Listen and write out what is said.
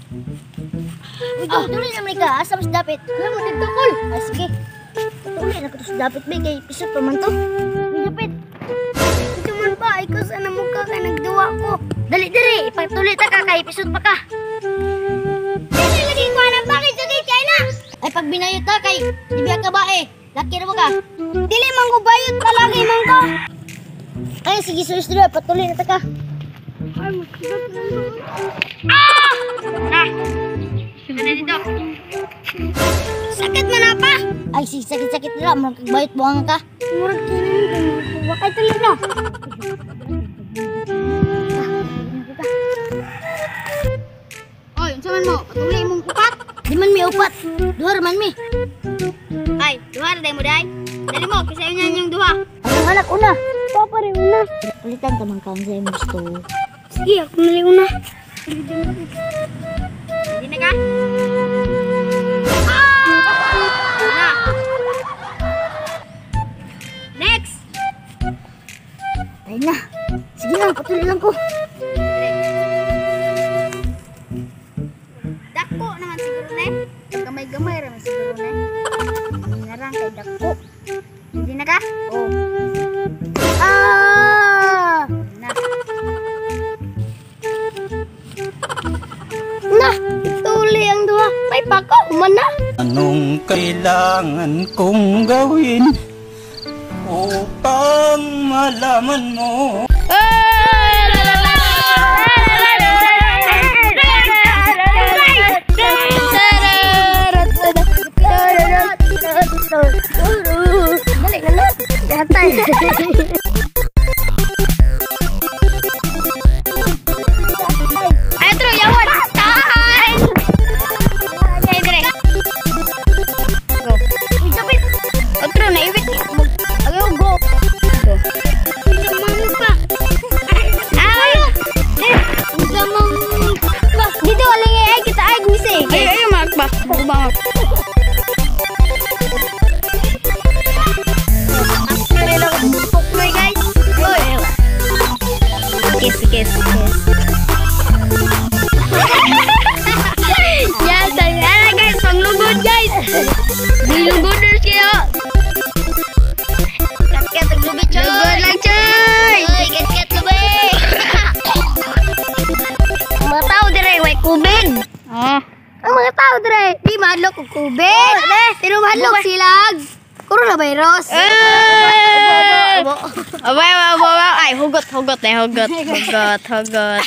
Uy, tuloy naman ka. Asa mas dapit? Wala mo tigtukol. Ah, sige. Tuloy na ko to sa dapit ba kay pisot pa man to. Uy, dapit. Ito man pa, ikaw sana mukha kay nagduwa ko. Dali diri, ipatuloy ta ka kay pisot pa ka. Dili lagi ko alam bakit sakit kay na. Ay pag binayot ta kay di biya ka ba eh. Laki ra ba ka? Dili man ko bayot palagi man ko. Ay sige sus diri, patuloy na ta ka. Ay, musibat na. Ah! Na. Ano dito? Sakit man na pa. Ay sige sakit-sakit nila, murag kag bayot buang ka. Murag kini mo kay tuloy na. Oy, unsa man mo? Patuloy imong upat. Di man mi upat. Duha ra man mi. Ay, duha ra day mo day. Dali mo, kasi inyo yung duha. Ang anak una. Papa rin una. Palitan ka man kang sa imong gusto. Sige, ako nali una. Hindi na ka? Ah! Na. Next. Ay na. Sige lang, patuloy lang ko. Dako naman siguro na. Gamay-gamay ra man siguro na. Ngarang kay dako. Hindi na ka? Oh. Ah! Na. Na, ituli ang duha. May pako, man na. Anong kailangan kong gawin upang malaman mo? Dali na lang. Yatay. Ay, tro, yawan. Tahan. Ay, dire. Go. Uy, dapit. Otro, naibit. Ayaw, go. Go. Mami pa. Ay! Ang ba, dito walang ay kita ay gmise. Ay, ay, magba. Bang. Guys. Oy. Kiss, kiss, kiss. Yes, ay, guys, panglugod guys. Nilugoders kayo. Kat-kat ang lubid, choy. Lugod lang, choy. Oy, kat-kat lubid. Ang mga tao dire way kubig. Ah. Ang mga tao dire, di madlok og kubig. Pero madlok silag. Coronavirus. Eh! Abay, abay, abay. Ay, hugot, hugot eh, hugot, hugot, hugot.